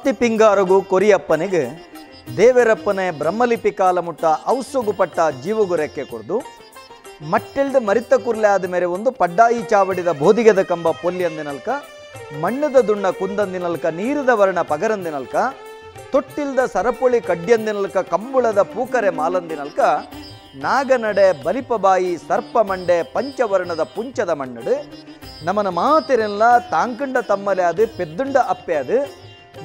ಪತ್ತಿ ಪಿಂಗಾರಗು ಕೊರಿಯಪ್ಪನಿಗೆ ದೇವರಪ್ಪನೆ ಬ್ರಹ್ಮಲಿಪಿ ಕಾಲ ಮುಟ್ಟ ಔಸೊಗು ಪಟ್ಟ ಜೀವಗು ರೆಕ್ಕೆ ಕೊಡ್ದು ಮಟ್ಟೆಲ್ದ ಮರಿತ ಕುರ್ಲೆ ಆದ ಮೇರೆ ಒಂದು ಪಡ್ಡಾಯಿ ಚಾವಡಿದ ಬೋಧಿಗೆದ ಕಂಬ ಪೊಲ್ಲಿಯಂದಿನಲ್ಕ ಮಣ್ಣದ ದುಣ್ಣ ಕುಂದಂದಿನಲ್ಕ ನೀರದ ವರ್ಣ ಪಗರಂದಿನಲ್ಕ ತೊಟ್ಟಿಲ್ದ ಸರಪೊಳಿ ಕಡ್ಡಿಯಂದಿನಲ್ಕ ಕಂಬುಳದ ಪೂಕರೆ ಮಾಲಂದಿನಲ್ಕ ನಾಗನಡೆ ಬಲಿಪಬಾಯಿ ಸರ್ಪಮಂಡೆ ಪಂಚವರ್ಣದ ಪುಂಚದ ಮಣ್ಣಡು ನಮನ ಮಾತಿರೆಲ್ಲ ತಾಂಕಂಡ ತಮ್ಮಲೆ ಅದು ಪೆದ್ದುಂಡ ಅಪ್ಪೆ ಅದು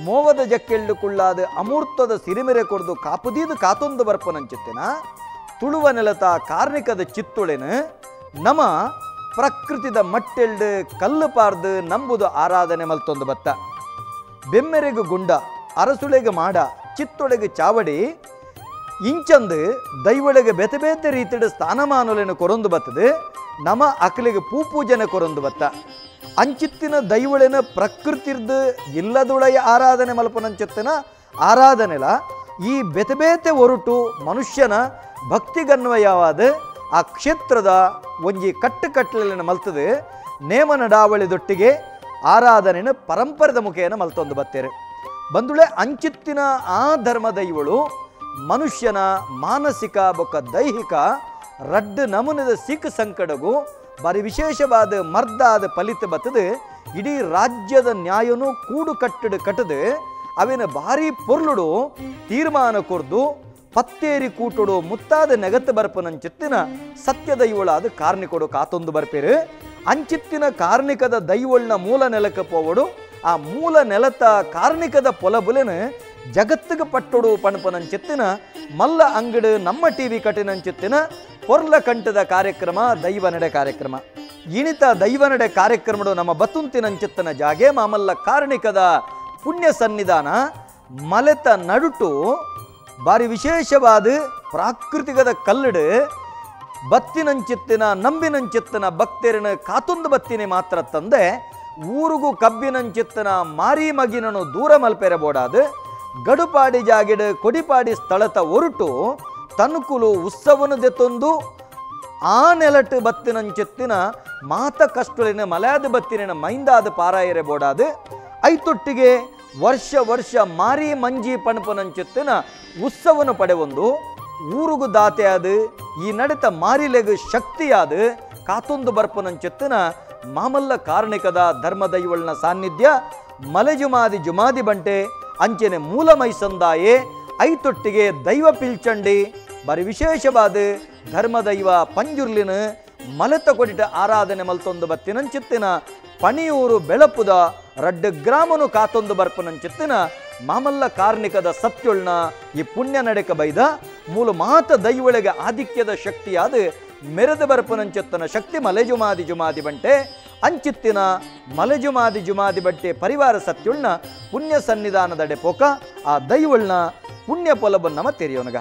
ಮೋವದ ಜಕ್ಕೆಳ್ಳು ಕುಳ್ಳಾದ ಅಮೂರ್ತದ ಸಿರಿಮೆರೆ ಕೊಡ್ದು ಕಾಪುದೀದು ಕಾತೊಂದು ಬರ್ಪನಂಚಿತ್ತಿನ ತುಳುವ ನೆಲತ ಕಾರ್ಣಿಕದ ಚಿತ್ತುಳೆನು ನಮ ಪ್ರಕೃತಿದ ಮಟ್ಟೆಲ್ಡು ಕಲ್ಲು ಪಾರ್ದು ನಂಬುದು ಆರಾಧನೆ ಮಲ್ತೊಂದು ಬತ್ತ ಬೆಮ್ಮೆರೆಗು ಗುಂಡ ಅರಸುಳೆಗೆ ಮಾಡ ಚಿತ್ತೊಳೆಗೆ ಚಾವಡಿ ಇಂಚಂದು ದೈವೊಳಗೆ ಬೇತೆ ಬೇತೆ ರೀತಿಡು ಸ್ಥಾನಮಾನೊಲೆನು ಕೊರೊಂದು ಬತ್ತದೆ ನಮ ಅಕಲಿಗೆ ಪೂಪೂಜನೆ ಕೊರೊಂದು ಬತ್ತ ಅಂಚಿತ್ತಿನ ದೈವಳೆನ ಪ್ರಕೃತಿರ್ದು ಇಲ್ಲದುಳೆಯ ಆರಾಧನೆ ಮಲ್ಪನಂಚಿತ್ತಿನ ಆರಾಧನೆಲ ಈ ಬೇತೆ ಬೇತೆ ಒರುಟು ಮನುಷ್ಯನ ಭಕ್ತಿಗನ್ವಯವಾದ ಆ ಕ್ಷೇತ್ರದ ಒಂಜಿ ಕಟ್ಟುಕಟ್ಟಲೆನ ಮಲ್ತದೆ ನೇಮ ನಡಾವಳಿದೊಟ್ಟಿಗೆ ಆರಾಧನೆನ ಪರಂಪರೆದ ಮುಖೇನ ಮಲ್ತೊಂದು ಬತ್ತೇರೆ ಬಂದುಳೆ ಅಂಚಿತ್ತಿನ ಆ ಧರ್ಮ ದೈವಳು ಮನುಷ್ಯನ ಮಾನಸಿಕ ಬೊಕ್ಕ ದೈಹಿಕ ರಡ್ಡು ನಮೂನದ ಸಿಕ್ಕ ಸಂಕಟಗೂ ಬಾರಿ ವಿಶೇಷವಾದ ಮರ್ದಾದ ಫಲಿತ ಬತ್ತದು ಇಡೀ ರಾಜ್ಯದ ನ್ಯಾಯನು ಕೂಡು ಕಟ್ಟಡು ಕಟ್ಟದು ಅವಿನ ಭಾರಿ ಪೊರ್ಲುಡು ತೀರ್ಮಾನ ಕೊರ್ದು ಪತ್ತೇರಿ ಕೂಟುಡು ಮುತ್ತಾದ ನೆಗತ್ತು ಬರ್ಪನಂಚಿತ್ತಿನ ಸತ್ಯ ದೈವಳಾದ ಕಾರ್ಣಿಕೊಡು ಕಾತೊಂದು ಬರ್ಪೇರು ಅಂಚಿತ್ತಿನ ಕಾರ್ಣಿಕದ ದೈವಳ್ನ ಮೂಲ ನೆಲಕ್ಕೆ ಪೋವಡು ಆ ಮೂಲ ನೆಲತ ಕಾರ್ಣಿಕದ ಪೊಲಬುಲೆನು ಜಗತ್ತಿಗೆ ಪಟ್ಟೊಡು ಪಣಪನಂಚಿತ್ತಿನ ಮಲ್ಲ ಅಂಗಡು ನಮ್ಮ ಟಿವಿ ಕಟ್ಟಿನಂಚಿತ್ತಿನ ಪೊರ್ಲ ಕಂಠದ ಕಾರ್ಯಕ್ರಮ ದೈವ ನಡೆ ಕಾರ್ಯಕ್ರಮ ಇಣಿತ ದೈವ ನಡೆ ಕಾರ್ಯಕ್ರಮಡು ನಮ್ಮ ಬತ್ತುಂತಿನಂಚಿತ್ತನ ಜಾಗೆ ಮಾಮಲ್ಲ ಕಾರ್ಣಿಕದ ಪುಣ್ಯ ಸನ್ನಿಧಾನ ಮಲೆತ ನಡುಟು ಬಾರಿ ವಿಶೇಷವಾದ ಪ್ರಾಕೃತಿಕದ ಕಲ್ಲಡು ಬತ್ತಿನಂಚಿತ್ತಿನ ನಂಬಿನಂಚಿತ್ತನ ಭಕ್ತರನ ಕಾತೊಂದು ಬತ್ತಿನಿ ಮಾತ್ರ ತಂದೆ ಊರುಗು ಕಬ್ಬಿನಂಚಿತ್ತನ ಮಾರಿ ಮಗಿನನು ದೂರ ಮಲ್ಪೆರೆ ಬೋಡಾದು ಗಡುಪಾಡಿ ಜಾಗಿಡು ಕೊಡಿಪಾಡಿ ಸ್ಥಳತ ಒರುಟು ತನುಕುಲು ಉತ್ಸವನು ದೆತ್ತೊಂದು ಆ ನೆಲಟು ಬತ್ತಿನಂಚಿತ್ತಿನ ಮಾತ ಕಷ್ಟಲಿನ ಮಲಯಾದ ಬತ್ತಿನ ಮೈಂದಾದ ಪಾರಾಯರೆ ಬೋಡಾದು ಐತೊಟ್ಟಿಗೆ ವರ್ಷ ವರ್ಷ ಮಾರಿ ಮಂಜಿ ಪಣಪನಂಚಿತ್ತಿನ ಉತ್ಸವನು ಪಡೆವೊಂದು ಊರುಗು ದಾತೆಯಾದ ಈ ನಡೆತ ಮಾರಿಲೆಗು ಶಕ್ತಿಯಾದ ಕಾತೊಂದು ಬರ್ಪನಂಚಿತ್ತಿನ ಮಾಮಲ್ಲ ಕಾರ್ಣಿಕದ ಧರ್ಮದೈವಳ್ನ ಸಾನ್ನಿಧ್ಯ ಮಲೆಜುಮಾದಿ ಜುಮಾದಿ ಬಂಟೆ ಅಂಚೆನೆ ಮೂಲ ಮೈಸಂದಾಯೆ ಐತೊಟ್ಟಿಗೆ ದೈವ ಪಿಲ್ಚಂಡಿ ಬಾರಿ ವಿಶೇಷವಾದ ಧರ್ಮದೈವ ಪಂಜುರ್ಲಿನ ಮಲೆತ ಕೊಡಿಟ ಆರಾಧನೆ ಮಲ್ತೊಂದು ಬತ್ತಿನಂಚಿತ್ತಿನ ಪಣಿಯೂರು ಬೆಳಪುದ ರಡ್ಡು ಗ್ರಾಮನು ಕಾತೊಂದು ಬರ್ಪನಂಚಿತ್ತಿನ ಮಾಮಲ್ಲ ಕಾರ್ಣಿಕದ ಸತ್ಯೊಳ್ನ ಈ ಪುಣ್ಯ ನಡೆಕ ಬೈದ ಮೂಲ ಮಾತ ದೈವೊಳಗೆ ಆಧಿಕ್ಯದ ಶಕ್ತಿಯಾದ ಮೆರೆದ ಬರ್ಪನಂಚಿತ್ತನ ಶಕ್ತಿ ಮಲೆಜುಮಾದಿ ಜುಮಾದಿ ಬಂಟೆ ಅಂಚಿತ್ತಿನ ಮಲೆಜುಮಾದಿ ಜುಮಾದಿ ಬಟ್ಟೆ ಪರಿವಾರ ಸತ್ಯುಳ್ನ ಪುಣ್ಯ ಸನ್ನಿಧಾನದಡೆ ಪೋಕ ಆ ದೈವಳ್ನ ಪುಣ್ಯ ಪೊಲಬನ್ನಮ ತೆರೆಯೋನಗ.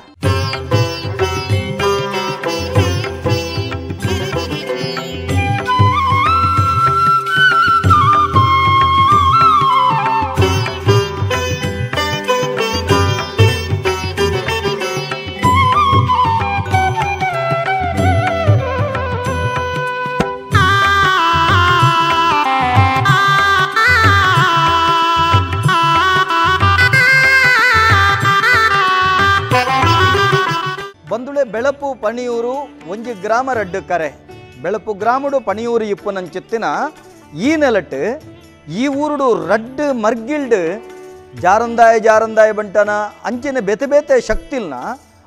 ಬಂದುಳೆ ಬೆಳಪು ಪಣಿಯೂರು ಒಂಜಿ ಗ್ರಾಮ ರಡ್ಡು ಕರೆ ಬೆಳಪು ಗ್ರಾಮಡು ಪಣಿಯೂರು ಇಪ್ಪುನಂಚಿತ್ತಿನ ಈ ನೆಲಟ್ಟು ಈ ಊರುಡು ರಡ್ಡು ಮರ್ಗಿಲ್ಡು ಜಾರಂದಾಯ ಜಾರಂದಾಯ ಬಂಟನ ಅಂಚಿನ ಬೇತೆ ಬೇತೆ ಶಕ್ತಿಲ್ನ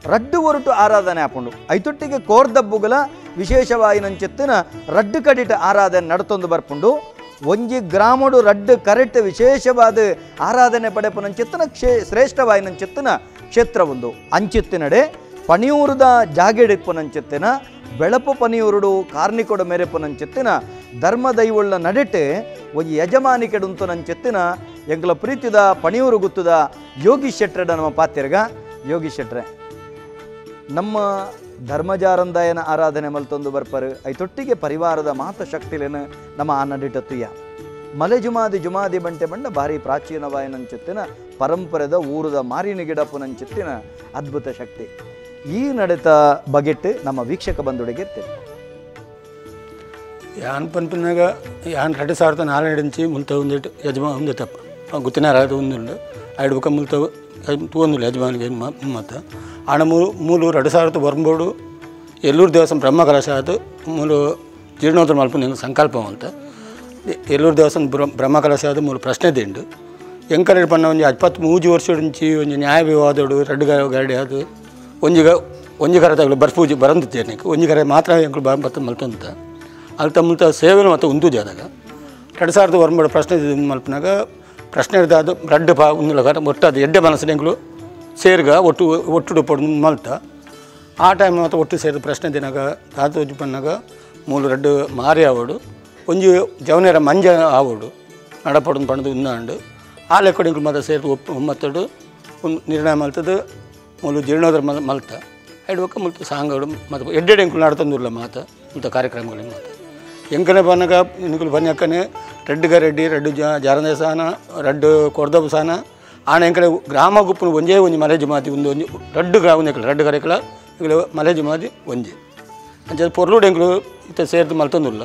ರಡ್ಡು ಒರಟು ಆರಾಧನೆ ಆಪುಂಡು ಐತೊಟ್ಟಿಗೆ ಕೋರ್ದಬ್ಬುಗಲ ವಿಶೇಷವಾಯಿನಂಚಿತ್ತಿನ ರಡ್ಡು ಕಡಿಟ ಆರಾಧನೆ ನಡತೊಂದು ಬರ್ಪುಂಡು ಒಂಜಿ ಗ್ರಾಮಡು ರಡ್ಡು ಕರೆಟ್ ವಿಶೇಷವಾದ ಆರಾಧನೆ ಪಡೆಪುನಂಚಿತ್ತಿನ ಶ್ರೇಷ್ಠವಾಯಿನಂಚಿತ್ತಿನ ಕ್ಷೇತ್ರ ಒಂದು ಅಂಚಿತ್ತಿನಡೆ ಪಣಿಯೂರುದ ಜಾಗೆಡಿಪ್ಪುನಂಚಿತ್ತಿನ ಬೆಳಪು ಪನಿಯೂರುಡು ಕಾರ್ಣಿಕೊಡು ಮೇರೆಪುನಂಚಿತ್ತಿನ ಧರ್ಮದೈವಳ್ಳ ನಡೆಟೆ ಒಂಜಿ ಯಜಮಾನಿಕೆಡುಂತುನಂಚಿತ್ತಿನ ಎಂಗ್ಲ ಪ್ರೀತಿದ ಪಣಿಯೂರು ಗುತ್ತದ ಯೋಗಿ ಶೆಟ್ರೆಡ ನಮ್ಮ ಪಾತಿರ್ಗ. ಯೋಗಿ ಶೆಟ್ರೆ ನಮ್ಮ ಧರ್ಮಜಾರಂದಾಯನ ಆರಾಧನೆ ಮಲ್ತೊಂದು ಬರ್ಪರು ಐತೊಟ್ಟಿಗೆ ಪರಿವಾರದ ಮಾತ ಶಕ್ತಿಲೇನು ನಮ್ಮ ಆ ನಡಿಟತ್ತುಯ್ಯ ಮಲೆ ಜುಮಾದಿ ಜುಮಾದಿ ಬಂಟೆ ಬಂಡ ಭಾರಿ ಪ್ರಾಚೀನವಾಯನಂಚಿತ್ತಿನ ಪರಂಪರೆದ ಊರದ ಮಾರಿನ ಗಿಡಪುನಂಚಿತ್ತಿನ ಅದ್ಭುತ ಶಕ್ತಿ ಈ ನಡೆತ ಬಗೆಟ್ ನಮ್ಮ ವೀಕ್ಷಕ ಬಂಧುಡಿಗೆ ಇರ್ತೇನೆ. ಯಾನ್ ಪನ್ಪಿನಾಗ ಯಾನ್ 2004 ಇಂಚಿ ಮುಲ್ತ ಒಂದಿಟ್ಟು ಯಜಮಾ ಒಂದು ತಪ್ಪ ಗುತ್ತಿನಾರ ಅದು ಒಂದುಂಡು ಐಡು ಬೊಕ್ಕ ಮುಲ್ತ ತೂವೊಂದುಲ್ಲ ಯಜಮಾನಿಗೆ ಮತ್ತು ಆಣ ಮೂಲು 2009 ಎಲ್ಲೂರು ದೇವಸ್ಥಾನ ಬ್ರಹ್ಮ ಕಲಶ ಅದು ಮೂಲು ಜೀರ್ಣೋದ್ಧಾರ ಮಲ್ಪುನ ಸಂಕಲ್ಪ ಅಂತ ಎಲ್ಲೂರು ದೇವಸ್ಥಾನ ಬ್ರಹ್ಮ ಕಲಶ ಅದು ಮೂಲು ಪ್ರಶ್ನೆ ದಿಂಡು ಎಂಕರೇಜ್ ಪಣ್ಣ ಒಂಜಿ 23 ವರ್ಷ ಒಂಜಿ ನ್ಯಾಯ ವಿವಾದೋಡು ರಡ್ಡು ಗರಡಿ ಅದು ಒಂಜಿ ಕರೆ ತಗಲು ಬರ್ಪೂಜೆ ಬರಂದಿತ್ತೇನೆ ಒಂಜಿ ಕರೆ ಮಾತ್ರ ಎಂಕುಲು ಬತ್ತ ಮಲ್ತೊಂತ ಅಲ್ಲಿ ತಮ್ಮಲ್ತ ಸೇವೆನು ಮತ್ತು ಉಂತುಜಿ ಆದಾಗ 2009 ಪ್ರಶ್ನೆ ಮಲ್ಪನಾಗ ಪ್ರಶ್ನೆ ಅದು ರಡ್ಡು ಪಾ ಉಂದುಲಗ ಒಟ್ಟು ಅದು ಎಡ್ಡೆ ಮನಸ್ಸಿನ ಎಂಕುಲು ಸೇರ್ಗ ಒಟ್ಟು ಒಟ್ಟು ಪೊಡು ಮಲ್ತ ಆ ಟೈಮ್ ಮತ್ತು ಒಟ್ಟು ಸೇರಿದ ಪ್ರಶ್ನೆ ದಿನಾಗ ತಾತೋಜಿ ಪನ್ನಾಗ ಮೂಲು ರಡ್ಡು ಮಾರಿ ಆವಡು ಒಂಜಿ ಜವನೇರ ಮಂಜ ಆವಡು ನಡಪಡು ಪಣದು ಉಂದಾಂಡು ಆ ಲೆಕ್ಕಡು ಎಂಕುಲು ಮಾತ್ರ ಸೇರಿದ ಒಪ್ಪು ಒಮ್ಮತ್ತಡು ಒಂದು ನಿರ್ಣಯ ಮಲ್ತದ್ದು ಮೂಲು ಜೀರ್ಣೋದ್ರ ಮಲ್ತ ಐಡುವಕ್ಕ ಮುಲ್ತ ಸಾಂಗಡು ಮತ್ತು ಎಡ್ಡೆಡೆ ಎಂಕುಲು ನಡ್ತಂದುಲ್ಲ ಮಾತ ಮುಲ್ತ ಕಾರ್ಯಕ್ರಮಗಳು ಮಾತ ಎಂಕನೆ ಬನ್ನಗ ನಿಕುಲು ಬನ್ನಕ್ಕನೆ ರಡ್ಡು ಗರೆಡ್ಡಿ ರಡ್ಡು ಜಾರಂದೇಸಾನ ರಡ್ಡು ಕೊರ್ದಬಸಾನ ಆಣ ಎಂಕಲೆ ಗ್ರಾಮ ಗುಪ್ಪು ಒಂಜೇ ಒಂಜಿ ಮಲೆ ಜಮಾತಿ ಒಂದು ಒಂಜಿ ರಡ್ಡು ಗ್ರಾಮ ಎಂಕಲು ರಡ್ಡು ಕರೆಕಲ ಎಂಕಲು ಮಲೆ ಜಮಾತಿ ಒಂಜಿ ಅಂಚ ಪೊರ್ಲುಡು ಎಂಕುಲು ಇತ್ತ ಸೇರ್ದು ಮಲ್ತೊಂದುಲ್ಲ.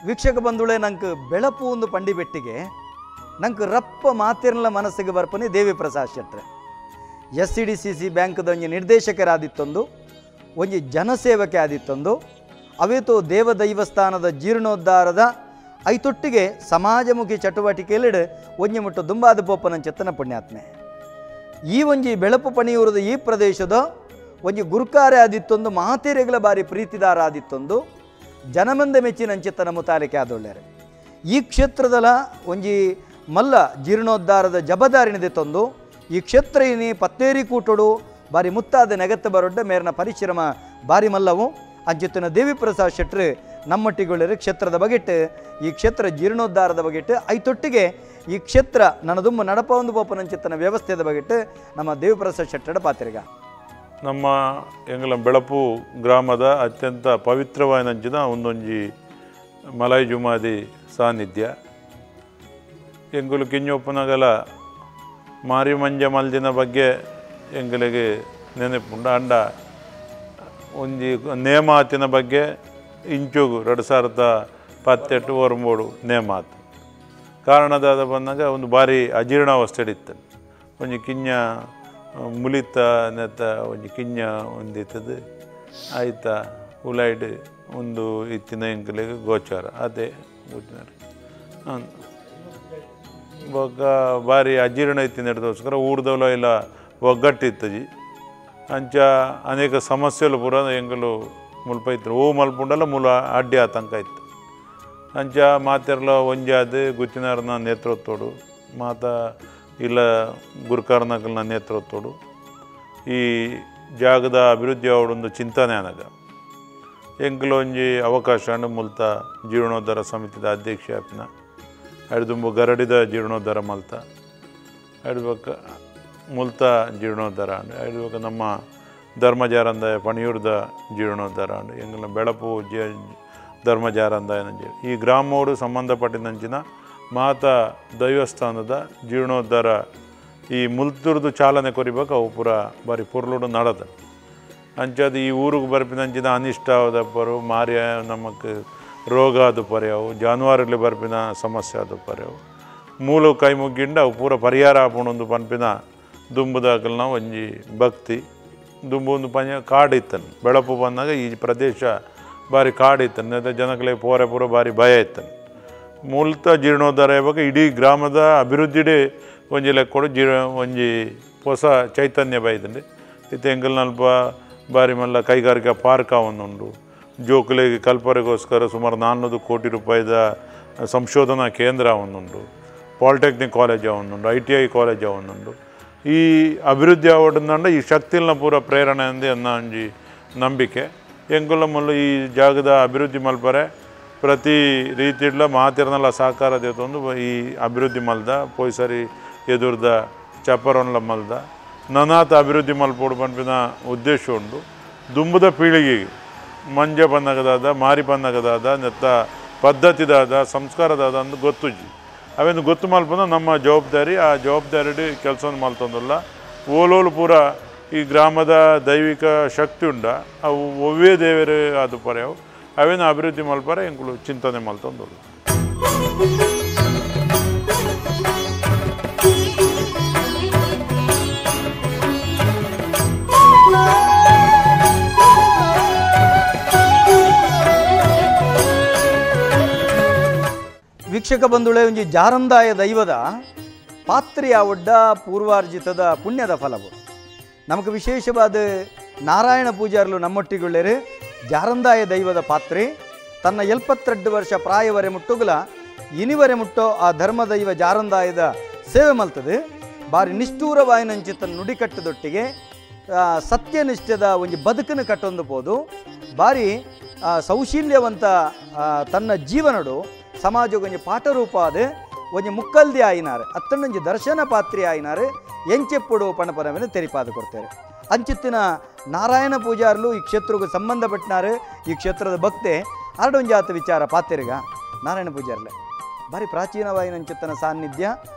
ವೀಕ್ಷಕ ಬಂಧುಳೆ ನಂಗೆ ಬೆಳಪು ಒಂದು ಪಂಡಿ ಬೆಟ್ಟಿಗೆ ನಂಗೆ ರಪ್ಪ ಮಾತಿರ್ಲ ಮನಸ್ಸಿಗೆ ಬರ್ಪನೆ ದೇವಿ ಪ್ರಸಾದ್ ಶೆಟ್ರೆ SCDCC ಬ್ಯಾಂಕ್ದ ಒಂಜಿ ನಿರ್ದೇಶಕರಾದಿತ್ತೊಂದು ಒಂಜಿ ಜನಸೇವಕೆ ಆದಿತ್ತೊಂದು ಅವೇತೋ ದೇವದೈವಸ್ಥಾನದ ಜೀರ್ಣೋದ್ಧಾರದ ಐತೊಟ್ಟಿಗೆ ಸಮಾಜಮುಖಿ ಚಟುವಟಿಕೆಯಲ್ಲಿಡು ಒಂಜಿ ಮುಟ್ಟು ದುಂಬಾದ ಪೋಪನಂಚೆತ್ತನ ಪುಣ್ಯಾತ್ಮೆ ಈ ಒಂಜಿ ಬೆಳಪು ಪಣಿಯೂರದ ಈ ಪ್ರದೇಶದ ಒಂಜಿ ಗುರುಕಾರೆ ಆದಿತ್ತೊಂದು ಮಾತೆರೆಗಳ ಬಾರಿ ಪ್ರೀತಿದಾರ ಆದಿತ್ತೊಂದು ಜನಮಂದ ಮೆಚ್ಚಿನಂಚಿತ್ತನ ಮುತಾಲಿಕೆ ಆದೊಳ್ಳೆರೆ ಈ ಕ್ಷೇತ್ರದಲ ಒಂಜಿ ಮಲ್ಲ ಜೀರ್ಣೋದ್ಧಾರದ ಜಬದಾರಿನದೆ ತಂದು ಈ ಕ್ಷೇತ್ರ ಇನಿ ಪತ್ತೇರಿ ಕೂಟೋಡು ಬಾರಿ ಮುತ್ತಾದ ನೆಗತ್ತ ಬರೊಡ್ಡ ಮೇರಿನ ಪರಿಶ್ರಮ ಬಾರಿ ಮಲ್ಲವು ಅಂಚಿತ್ತನ ದೇವಿಪ್ರಸಾದ್ ಶೆಟ್ರು ನಮ್ಮೊಟ್ಟಿಗೊಳ್ಳರು ಕ್ಷೇತ್ರದ ಬಗೆಟ್ಟು ಈ ಕ್ಷೇತ್ರ ಜೀರ್ಣೋದ್ಧಾರದ ಬಗೆಟ್ಟು ಐತೊಟ್ಟಿಗೆ ಈ ಕ್ಷೇತ್ರ ನನ್ನದುಂಬ ನಡಪ ಒಂದು ಪೋಪನಂಚಿತ್ತನ ವ್ಯವಸ್ಥೆದ ಬಗೆಟ್ಟು ನಮ್ಮ ದೇವಿಪ್ರಸಾದ್ ಶೆಟ್ಟಡ ಪಾತ್ರಿಗ. ನಮ್ಮ ಎಂಗಲ ಬೆಳಪು ಗ್ರಾಮದ ಅತ್ಯಂತ ಪವಿತ್ರವಾದಂಚಿನ ಒಂದೊಂಜಿ ಮಲೈ ಜುಮಾದಿ ಸಾನ್ನಿಧ್ಯ ಎಂಗುಲು ಕಿಂಜೊಪ್ಪನಗಲ ಮಾರಿ ಮಂಜ ಮಲ್ದಿನ ಬಗ್ಗೆ ಎಂಗಳಿಗೆ ನೆನಪುಂಡು ಅಂಡ ಒಂಜಿ ನೇಮಾತಿನ ಬಗ್ಗೆ ಇಂಚೋಗು 2018 ಒರಂಬೋಡು ನೇಮಾತು ಕಾರಣದಾದ ಬಂದಾಗ ಒಂದು ಭಾರಿ ಅಜೀರ್ಣಾವಸ್ಥೆ ಇತ್ತು ಒಂಜಿ ಕಿಂಜ ಮುಲಿತ ನೆತ್ತ ಒಂಜಿ ಕಿಂಜ ಒಂದಿತ್ತದು ಆಯ್ತಾ ಉಲೈಡ್ ಒಂದು ಇತ್ತಿನ ಎಂಕಲೆಗ್ ಗೋಚಾರ ಅದೇ ಬೊಕ್ಕ ಭಾರಿ ಅಜೀರ್ಣ ಇತ್ತಿನ ಹಿಡ್ದೋಸ್ಕರ ಊರ್ದವಲ ಇಲ್ಲ ಒಗ್ಗಟ್ಟಿತ್ತಜಿ ಅಂಚ ಅನೇಕ ಸಮಸ್ಯೆಲು ಪೂರ ಎಂಕಲು ಮುಲ್ಪ ಇತ್ತು ಓ ಮಲ್ಪುಂಡಲ ಮೂಲ ಅಡ್ಡಿ ಆತಂಕ ಇತ್ತು ಅಂಚ ಮಾತೆರ್ಲ ಒಂಜಾದ ಗುತ್ತಿನಾರನ ನೇತೃತ್ವಡು ಮಾತ ಇಲ್ಲ ಗುರುಕಾರನಕಲ್ನ ನೇತೃತ್ವಡು ಈ ಜಾಗದ ಅಭಿವೃದ್ಧಿ ಅವಡೊಂದು ಚಿಂತನೆ ಅನಗ ಎಂಕಲು ಒಂಜಿ ಅವಕಾಶ ಅಂಡು ಮುಲ್ತ ಜೀರ್ಣೋದ್ಧಾರ ಸಮಿತಿದ ಅಧ್ಯಕ್ಷ ಆಪಿನ ಅಡ್ದುಂಬು ಗರಡಿದ ಜೀರ್ಣೋದ್ಧಾರ ಮಲ್ತ ಅಡ್ಬಕ್ಕ ಮುಲ್ತ ಜೀರ್ಣೋದ್ಧಾರ ಅಂಡು ಅಡ್ಬಕ್ಕ ನಮ್ಮ ಧರ್ಮಜಾರಂದಾಯ ಪಣಿಯೂರ್ದ ಜೀರ್ಣೋದ್ಧಾರ ಅಂಡು ಎಂಗಲ ಬೆಳಪು ಧರ್ಮಜಾರಂದಾಯ ಈ ಗ್ರಾಮೋಡು ಸಂಬಂಧಪಟ್ಟಿನಂಚಿನ ಮಾತಾ ದೈವಸ್ಥಾನದ ಜೀರ್ಣೋದ್ಧಾರ ಈ ಮುಲ್ತುರ್ದು ಚಾಲನೆ ಕೊರಿಬೇಕು ಅವು ಪೂರ ಬಾರಿ ಪೊರ್ಲುಡು ನಡದ ಅಂಚಾದ ಈ ಊರಿಗೆ ಬರ್ಪಿನಂಚಿನ ಅನಿಷ್ಟ ಆದಪ್ಪರು ಮಾರಿಯ ನಮಕ್ ರೋಗ ಅದು ಪರ್ಯಾವು ಜಾನುವಾರುಗಳು ಬರ್ಪಿನ ಸಮಸ್ಯೆ ಅದು ಪರ್ಯಾವು ಮೂಲ ಕೈ ಮುಗ್ಗಿಂಡ ಅವು ಪೂರ ಪರಿಹಾರ ಆಪುಣೊಂದು ಪನ್ಪಿನ ದುಂಬುದಾಕಲ್ನ ಒಂಜಿ ಭಕ್ತಿ ದುಂಬು ಒಂದು ಪಂಜ ಕಾಡು ಇತ್ತನು ಬೆಳಪು ಬಂದಾಗ ಈ ಪ್ರದೇಶ ಭಾರಿ ಕಾಡು ಇತ್ತನು ಜನಗಳಿಗೆ ಪೋರೆ ಪೂರ ಭಾರಿ ಭಯ ಇತ್ತನು ಮೂಲತ ಜೀರ್ಣೋದ್ಧಾರ ಯಾವಾಗ ಇಡೀ ಗ್ರಾಮದ ಅಭಿವೃದ್ಧಿಡೇ ಒಂಜಿ ಲೆಕ್ಕೊಡು ಒಂಜಿ ಹೊಸ ಚೈತನ್ಯ ಬೈದಂడి ಇತ್ತೆ ಎಂಗಲ್ನಲ್ಪ ಬಾರಿ ಮಲ್ಲ ಕೈಗಾರಿಕಾ ಪಾರ್ಕ್ ಅವನ್ನುಂಡು ಜೋಕುಲೆಗೆ ಕಲ್ಪರೆಗೋಸ್ಕರ ಸುಮಾರು 400 ಕೋಟಿ ರೂಪಾಯಿದ ಸಂಶೋಧನಾ ಕೇಂದ್ರ ಅವನ್ನುಂಡು ಪಾಲಿಟೆಕ್ನಿಕ್ ಕಾಲೇಜ್ ಅವನ್ನುಂಡು ITI college ಅವನ್ನುಂಡು ಈ ಅಭಿವೃದ್ಧಿ ಆವಡಂದಂಡ ಈ ಶಕ್ತಿಲ್ನ ಪೂರ ಪ್ರೇರಣೆ ಅಂದೆ ಅನ್ನೋ ಒಂಜಿ ನಂಬಿಕೆ ಎಂಕುಲ ಮುಲ್ಲು ಈ ಜಾಗದ ಅಭಿವೃದ್ಧಿ ಮಲ್ಪರೆ ಪ್ರತಿ ರೀತಿಡ್ಲ ಮಾತಿರ್ನಲ್ಲ ಸಹಕಾರ ದೇತೊಂದು ಈ ಅಭಿವೃದ್ಧಿ ಮಲ್ದ ಪೋಯ್ಸರಿ ಎದುರ್ದ ಚಪರೊನ್ಲ ಮಲ್ದ ನನಾತ ಅಭಿವೃದ್ಧಿ ಮಲ್ಪೋಡು ಪನ್ಪಿನ ಉದ್ದೇಶ ಉಂಡು ದುಂಬುದ ಪೀಳಿಗೆಗೆ ಮಂಜ ಪನ್ನಗದಾದ ಮಾರಿ ಪನ್ನಗದಾದ ನೆತ್ತ ಪದ್ಧತಿದಾದ ಸಂಸ್ಕಾರದಾದ ಅಂದು ಗೊತ್ತುಜಿ ಅವೆಂದು ಗೊತ್ತು ಮಲ್ಪನ ನಮ್ಮ ಜವಾಬ್ದಾರಿ ಆ ಜವಾಬ್ದಾರಿ ಕೆಲಸ ಮಲ್ತೊಂದುಲ್ಲ ಓಲೋಲು ಪೂರ ಈ ಗ್ರಾಮದ ದೈವಿಕ ಶಕ್ತಿ ಉಂಡ ಅವು ಒವ್ವೇ ದೇವರು ಅದು ಪರ್ಯಾವು ಅವೇನು ಅಭಿವೃದ್ಧಿ ಮಲ್ಪರೆ ಎಂಕುಲು ಚಿಂತನೆ ಮಲ್ತೊಂದುಲ್ಲ. ವೀಕ್ಷಕ ಬಂಧುಳೆ ಒಂಜಿ ಜಾರಂದಾಯ ದೈವದ ಪಾತ್ರೆಯ ಒಡ್ಡ ಪೂರ್ವಾರ್ಜಿತದ ಪುಣ್ಯದ ಫಲವು ನಮಗೆ ವಿಶೇಷವಾದ ನಾರಾಯಣ ಪೂಜಾರ್ಲು ನಮ್ಮೊಟ್ಟಿಗುಳ್ಳೇರು ಜಾರಂದಾಯ ದೈವದ ಪಾತ್ರೆ ತನ್ನ 72 ವರ್ಷ ಪ್ರಾಯವರೆ ಮುಟ್ಟುಗುಲ ಇನಿವರೆ ಮುಟ್ಟೋ ಆ ಧರ್ಮದೈವ ಜಾರಂದಾಯದ ಸೇವೆ ಮಲ್ತದೆ ಬಾರಿ ನಿಷ್ಠೂರವಾಯಿನಂಚಿ ತನ್ನ ನುಡಿಕಟ್ಟದೊಟ್ಟಿಗೆ ಸತ್ಯನಿಷ್ಠದ ಒಂಜಿ ಬದುಕನ್ನು ಕಟ್ಟೊಂದು ಪೋದು ಬಾರಿ ಸೌಶೀಲ್ಯವಂತ ತನ್ನ ಜೀವನಡು ಸಮಾಜಗೊಂಜಿ ಪಾಠರೂಪ ಆದ ಒಂಜಿ ಮುಕ್ಕಲ್ದಿ ಆಯಿನಾರು ಅತ್ತಣ್ಣೊಂಜಿ ದರ್ಶನ ಪಾತ್ರಿ ಆಯಿನಾರು ಎಂಚೆಪ್ಪುಡು ಪಣಪರವನ್ನು ತೆರಿಪಾದ ಕೊಡ್ತಾರೆ. ಅಂಚಿತ್ತಿನ ನಾರಾಯಣ ಪೂಜಾರ್ಲು ಈ ಕ್ಷೇತ್ರಕ್ಕೆ ಸಂಬಂಧಪಟ್ಟನಾರು ಈ ಕ್ಷೇತ್ರದ ಭಕ್ತೆ ಅರಡೊಂಜಾತ ವಿಚಾರ ಪಾತ್ರಿಗ ನಾರಾಯಣ ಪೂಜಾರ್ಲೆ ಭಾರಿ ಪ್ರಾಚೀನವಾಯಿನಂಚಿತ್ತನ ಸಾನ್ನಿಧ್ಯ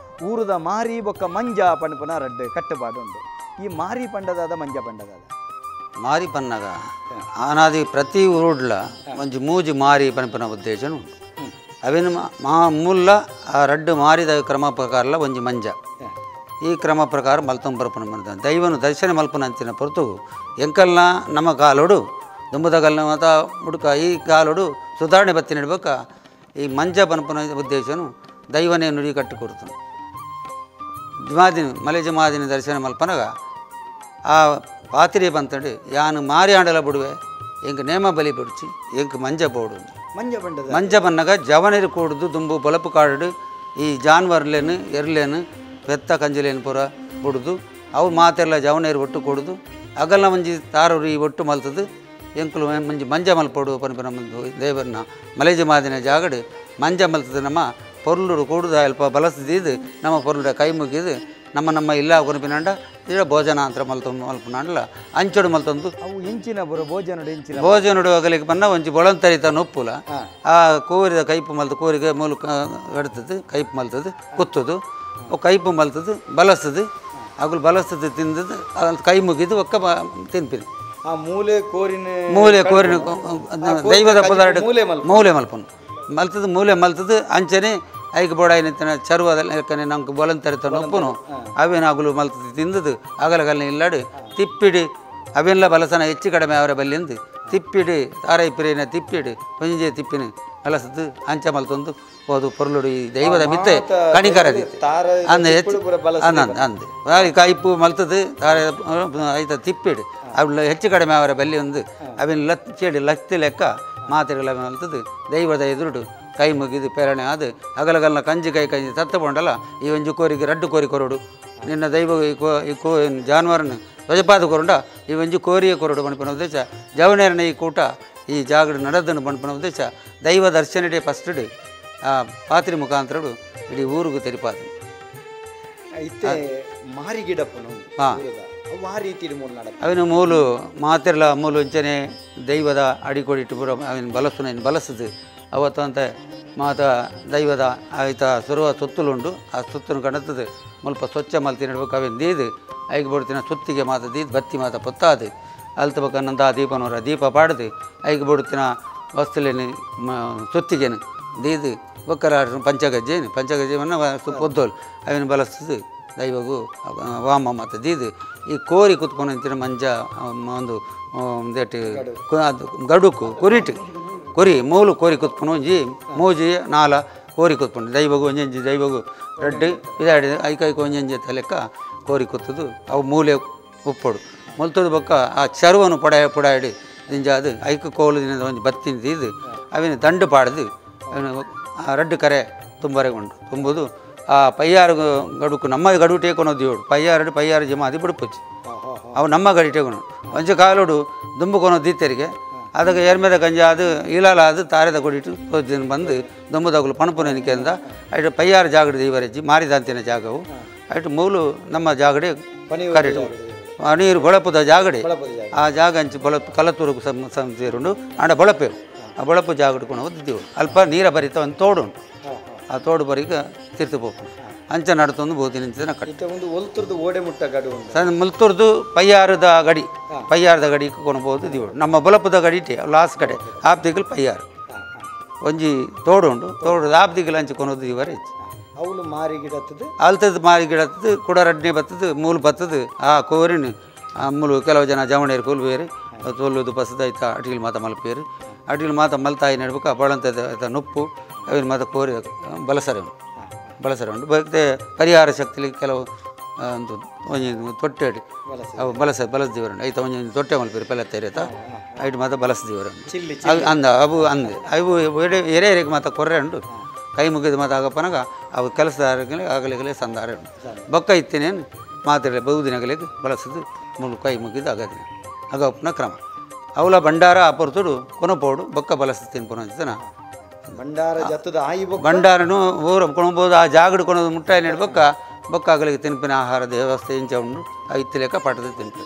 ಊರದ ಮಾರಿ ಬೊಕ್ಕ ಮಂಜ ಪಣಪನ ರಡ್ಡು ಕಟ್ಟುಪಾಡುಂಡು. ಈ ಮಾರಿ ಪಂಡದಾದ ಮಂಜ ಪಂಡದಾದ ಮಾರಿ ಪನ್ನಾಗ ಆನಾದಿ ಪ್ರತಿ ಊರುಡ್ಲ ಒಂಜಿ ಮೂಜಿ ಮಾರಿ ಪಣಪನ ಉದ್ದೇಶನು ಉಂಟು. ಅವೇನು ಮಾ ಮೂಲ ಆ ರಡ್ಡು ಮಾರಿದ ಕ್ರಮ ಪ್ರಕಾರಲ ಒಂಜಿ ಮಂಜ ಈ ಕ್ರಮ ಪ್ರಕಾರ ಮಲ್ತೊಂಬರಪನ ಮಂತ ದೈವನು ದರ್ಶನ ಮಲ್ಪನ ಅಂಚಿನ ಹೊರತು ಎಂಕಲ್ನ ನಮ್ಮ ಕಾಲೋಡು ದುಂಬುದಗಲ್ನ ಮಾತ ಮುಡುಕ ಈ ಕಾಲೋಡು ಸುಧಾರಣೆ ಬತ್ತಿ ನಡ್ಬೇಕ ಈ ಮಂಜ ಪನ್ಪನ ಉದ್ದೇಶನು ದೈವನೇ ನುಡಿ ಕಟ್ಟು ಕೊಡ್ತಾನೆ. ಜಮಾದಿನ ಮಲೆ ಜಮಾದಿನ ದರ್ಶನ ಮಲ್ಪನಗ ಆ ಪಾತ್ರೆ ಬಂತಂಡು ಯಾನು ಮಾರಿ ಆಂಡಲ ಬಿಡುವೆ ಎಂಕ್ ನೇಮ ಬಲಿ ಬಿಡ್ಚಿ ಎಂಕ್ ಮಂಜ ಬೋಡು ಮಂಜ ಬಂಡದ ಮಂಜ ಬನ್ನಗ ಜವನರು ಕೂಡುದು ದುಂಬು ಬೊಲಪು ಕಾಡು ಈ ಜಾನ್ವರ್ಲೇನು ಎರ್ಲೇನು ಪೆತ್ತ ಕಂಜಲೇನು ಪೂರ ಬುಡುದು ಅವು ಮಾತೆಲ್ಲ ಜವನೇರು ಒಟ್ಟು ಕೊಡುದು ಅಗಲ ಮಂಜಿ ತಾರೂರು ಈ ಒಟ್ಟು ಮಲ್ತದು ಎಂಕುಲು ಮಂಜಿ ಮಂಜ ಮಲ್ಪೋಡು ಪನ್ಪನ ದೇವರನ್ನ ಮಲೇಜ ಮಾದಿನ ಜಾಗಡು ಮಂಜ ಮಲ್ತದು ನಮ್ಮ ಪೊರ್ಲುಡು ಕೂಡುದು ಅಲ್ಪ ಬಲಸದಿದ್ದು ನಮ್ಮ ಪೊರ್ಲುಡ ಕೈ ಮುಗಿದು ನಮ್ಮ ನಮ್ಮ ಇಲ್ಲ ಕೊನಪಿನಾಂಡ ಇಡ ಭೋಜನ ಅಂತ ಮಲ್ತೊಂದು ಮಲ್ಪನಾಂಡಲ ಅಂಚೋಡು ಮಲ್ತೊಂದು ಅವು ಇಂಚಿನ ಬರೋ ಭೋಜನಡು ಇಂಚಿನ ಭೋಜನಡು ಅಗಲಿಗೆ ಬನ್ನ ಒಂಜಿ ಬೊಳಂತರಿತ ನೊಪ್ಪುಲ ಆ ಕೋರಿದ ಕೈಪು ಮಲ್ತು ಕೋರಿಗೆ ಮೂಲ ಕಡ್ತದ್ದು ಕೈಪು ಮಲ್ತದ್ದು ಕುತ್ತದು ಕೈಪು ಮಲ್ತದ್ದು ಬಲಸ್ತದು ಅಗುಲು ಬಲಸ್ತದ್ದು ತಿಂದದ್ದು ಅದು ಕೈ ಮುಗಿದು ಒಕ್ಕ ತಿನ್ಪಿನಿ ಆ ಮೂಲೆ ಕೋರಿನ ಮೂಲೆ ಕೋರಿನ ದೈವದ ಪದಾರ್ಥ ಮೂಲೆ ಮಲ್ಪನು ಮಲ್ತದ್ದು ಮೂಲೆ ಮಲ್ತದ್ದು ಅಂಚನೆ ಐಕ್ ಬೋಡಾಯಿನ ಚರುವದಲ್ಲಿ ನಮ್ಗೆ ಬೊಲಂತರಿತ ನೊಪ್ಪುನು ಅವೇನಾಗಲು ಮಲ್ತದ್ದು ತಿಂದದ್ದು ಅಗಲಗಲ್ನ ಇಲ್ಲಾಡು ತಿಪ್ಪಿಡಿ ಅವೆಲ್ಲ ಬಲಸನ ಹೆಚ್ಚು ಕಡಿಮೆ ಅವರ ಬಲ್ಲಿಂದು ತಿಪ್ಪಿಡಿ ತಾರೈ ಪಿರೇನ ತಿಪ್ಪಿಡಿ ಪಂಜೆ ತಿಪ್ಪಿನ ಬಲಸದ್ದು ಅಂಚ ಮಲ್ತೊಂದು ಹೋದು ಪೊರ್ಲುಡು ಈ ದೈವದ ಮಿತ್ತೆ ಕಣಿಕರದಿ ಅಂದ ಹೆಚ್ಚು ಅಂದ ಕೈಪು ಮಲ್ತದ್ದು ತಾರೆ ಐತ ತಿಪ್ಪಿಡಿ ಅವು ಹೆಚ್ಚು ಕಡಿಮೆ ಅವರ ಬಲ್ಲಿ ಒಂದು ಅವಿನ ಲತ್ ಚೇಡಿ ಲತ್ತಿ ಲೆಕ್ಕ ಮಾತೆಗಳ ಮಲ್ತದ್ದು ದೈವದ ಎದುರುಡು ಕೈ ಮುಗಿದು ಪೇರಣೆ ಅದು ಅಗಲಗಲ್ನ ಕಂಜಿ ಕೈ ಕಂಜಿ ತತ್ತಕೊಂಡಲ್ಲ ಈ ಒಂಜಿ ಕೋರಿಗೆ ರಡ್ಡು ಕೋರಿ ಕೊರಡು ನಿನ್ನ ದೈವ ಈ ಕೋ ಈ ಕೋ ಜಾನುವಾರನ ಧ್ವಜಪಾದ ಕೊರುಂಡ ಈ ಒಂಜಿ ಕೋರಿಯ ಕೊರಡು ಬಣ್ಪನ ಉದ್ದೇಶ ಜವನೇರನ ಈ ಕೂಟ ಈ ಜಾಗಡು ನಡೆದನ್ನು ಬಣ್ಪನ ಉದ್ದೇಶ ದೈವ ದರ್ಶನಡೆ ಫಸ್ಟು ಆ ಪಾತ್ರಿ ಮುಖಾಂತರಡು ಇಡೀ ಊರಿಗೂ ತೆರಿಪಾದ ಇತ್ತೆ ಮಾರಿ ಗಿಡಪ್ಪನು ಹಾಂ ಆ ರೀತಿ ಅವನ ಮೂಲು ಮಾತಿರಲ ಮೂಲು ಅಂಚನೆ ದೈವದ ಅಡಿಕೊಡಿಟ್ಟು ಪೂರ ಅವನ ಬಲಸುನ ಬಲಸದು ಅವತ್ತಂತೆ ಮಾತ ದೈವದ ಆಯ್ತ ಸುರುವ ಸೊತ್ತುಲುಂಡು ಆ ಸುತ್ತನ್ನು ಕಣತದು ಮುಲ್ಪ ಸ್ವಚ್ಛ ಮಲ್ತಿ ನಡ್ಬೇಕು ಅವೇನು ದೀದು ಐಗೆ ಬಿಡ್ತಿನ ಸುತ್ತಿಗೆ ಮಾತ ದೀದ್ ಬತ್ತಿ ಮಾತ ಪೊತ್ತಾದು ಅಲ್ತ ಬಕ್ಕ ಆ ದೀಪನವರ ದೀಪ ಪಾಡ್ದು ಐಗೆ ಬಿಡ್ತಿನ ವಸ್ತುಲೇನು ಸುತ್ತಿಗೇನು ದೀದು ಬೊಕ್ಕರ ಪಂಚಗಜ್ಜೇನು ಪಂಚಗಜ್ಜೆಯನ್ನು ಪೊದ್ದೋಲು ಅವೇನು ಬಲಸ್ತದು ದೈವಗೂ ವಾಮ ಮಾತ ದೀದು ಈ ಕೋರಿ ಕುತ್ಕೊಂಡು ಅಂತಿನ ಮಂಜ ಒಂದು ಒಂದೇಟು ಗಡುಕು ಕುರಿಟು ಕೊರಿ ಮೂಲು ಕೋರಿ ಕುತ್ಕೊಂಡು ಒಂಜಿ ಮೂಜಿ ನಾಲ ಕೋರಿ ಕುತ್ಕೊಂಡು ದೈವಗು ಒಂಜಂಜಿ ದೈವಗು ರಡ್ಡು ಇದಾಡಿ ಐಕೈಕು ಒಂಜಂಜಿ ಲೆಕ್ಕ ಕೋರಿ ಕುತ್ತದು ಅವು ಮೂಲೆ ಉಪ್ಪೋಡು ಮುಲ್ತದ ಬೊಕ್ಕ ಆ ಚರುವನ್ನು ಪಡ ಪುಡಾಡಿ ದಿಂಜ ಅದು ಐಕು ಕೋಲು ದಿನದ ಒಂಜಿ ಬತ್ತಿನ ದೀದು ಅವಿನ ದಂಡು ಪಾಡ್ದು ಅವನು ಆ ರಡ್ಡು ಕರೆ ತುಂಬರೆ ಉಂಟು ತುಂಬುದು ಆ ಪೈಯಾರು ಗಡುಕು ನಮ್ಮ ಗಡು ಟೇಕೊನೋದು ಏಳು ಪೈಯಾರು ಪೈಯಾರು ಜಮಾದಿ ಬಿಡುಪುಚ್ಚಿ ಅವು ನಮ್ಮ ಗಡಿ ಟೇಕೊನು ಒಂಜಿ ಕಾಲೋಡು ದುಂಬುಕೊನೋ ದೀತೆರಿಗೆ ಅದಕ್ಕೆ ಎರ್ಮೆದ ಗಂಜ ಅದು ಇಲಾಲ ಅದು ತಾರೆದ ಕೊಡಿಟ್ಟು ತೋಜಿನ ಬಂದು ದುಂಬುದಾಗಲು ಪಣಪುನನಿಕೆ ಅಂದ ಐಟು ಪೈಯಾರು ಜಾಗಡಿ ದೈವರೆಜ್ಜಿ ಮಾರಿದಾಂತಿನ ಜಾಗವು ಐಟು ಮೂಲು ನಮ್ಮ ಜಾಗಡೆ ಕರೆಟು ನೀರು ಬೊಳಪದ ಜಾಗಡೆ ಆ ಜಾಗ ಅಂಚು ಬೊಳಪು ಕಲತೂರು ಸೇರುಂಡು ಆಂಡ ಬೊಳಪೇರು ಆ ಬೊಳಪು ಜಾಗಡ್ ಕೊನೋದು ಅಲ್ಪ ನೀರ ಬರಿತ ಒಂದು ತೋಡು ಉಂಟು ಆ ತೋಡು ಬರಿಗೆ ತಿರ್ತು ಪೋಪುಂಡು ಅಂಚ ನಡತೊಂದು ಬೋದಿನ ಕಟ್ಟಿ ಒಂದು ಒಲ್ತುರ್ದು ಓಡೆ ಮುಟ್ಟ ಗಡಿ ಉಂಟು ಸಣ್ಣ ಮುಲ್ತುರ್ದು ಪಯ್ಯಾರದ ಗಡಿ ಪಯ್ಯಾರದ ಗಡಿ ಕೊನಬೋದು ದಿವಡು ನಮ್ಮ ಬೊಲಪುದ ಗಡಿ ಇಟ್ಟೆ ಲಾಸ್ಟ್ ಕಡೆ ಆಪ್ದಿಗಲು ಪಯ್ಯಾರು ಒಂಜಿ ತೋಡು ಉಂಟು ತೋಡು ಆಪ್ದಿಗಲು ಅಂಚೆ ಕೊನೋದು ದಿವರ ಇತ್ತು ಅವಳು ಮಾರಿ ಗಿಡತ್ತದು ಅಲ್ತದ ಮಾರಿ ಗಿಡತ್ತದು ಕುಡರಡ್ನೆ ಬತ್ತದು ಮೂಲು ಬತ್ತದು ಆ ಕೋರಿನ ಆ ಮೂಲು ಕೆಲವು ಜನ ಜವಣೇರು ಕೊಲ್ಬೇರು ತೋಲುದು ಬಸದ ಐತ ಅಟಿಲ್ ಮಾತ ಮಲ್ಪೇರು ಅಟಿಲ್ ಮಾತ ಮಲ್ತಾಯಿ ನಡ್ಬೇಕು ಬಳಂತದ ನುಪ್ಪು ಅವಿನ ಮಾತ ಕೋರಿ ಬಲಸರೆ ಉಂಟು ಬಳಸರೆ ಉಂಟು ಮತ್ತು ಪರಿಹಾರ ಶಕ್ತಿಲಿ ಕೆಲವು ಒಂದು ಒಂಜಿ ತೊಟ್ಟೆ ಅಡಿ ಅವು ಬಲಸ ಬಲಸ್ದಿವರು ಐತ ಒಂಜಿ ತೊಟ್ಟೆ ಮಲ್ಪೇರು ಪೆಲ ತೆರೆತ ಐಟ್ ಮಾತ ಬಲಸ್ದಿವರು ಅಂದ ಅವು ಅಂದೆ ಅವು ಎರೆ ಎರೆಗೆ ಮಾತ ಕೊರ್ರೆ ಉಂಟು ಕೈ ಮುಗಿದು ಮಾತ ಆಗಪ್ಪನಾಗ ಅವು ಕೆಲಸದಾರಗಳಿಗೆ ಆಗಲಿಗಲೇ ಸಂದಾರ ಉಂಟು ಬೊಕ್ಕ ಇತ್ತೇನೇನು ಮಾತ್ರೆ ಬಹುದಿನಗಳಿಗೆ ಬಳಸೋದು ಮುಳು ಕೈ ಮುಗಿದು ಆಗದಿನ ಆಗಪ್ಪನ ಕ್ರಮ ಅವಲ ಭಂಡಾರ ಅಪರ್ತುಡು ಕೊನಪೋಡು ಬೊಕ್ಕ ಬಲಸ್ತೀನಿ ಪುನಃ ಭಂಡಾರ ಜತ್ತದ ಆಯಿ ಭಂಡಾರನು ಊರ ಕೊಣಬೋದು ಆ ಜಾಗಡು ಕೊನೋದು ಮುಟ್ಟಾಯಿ ನೆಡ್ಬೊಕ್ಕ ಬೊಕ್ಕ ಆಗಲಿಗೆ ತಿನ್ಪಿನ ಆಹಾರದ ವ್ಯವಸ್ಥೆ ಇಂಚ ಉಂಡು ಐತ್ತು ಲೆಕ್ಕ ಪಟದ ತಿನ್ಪಿ.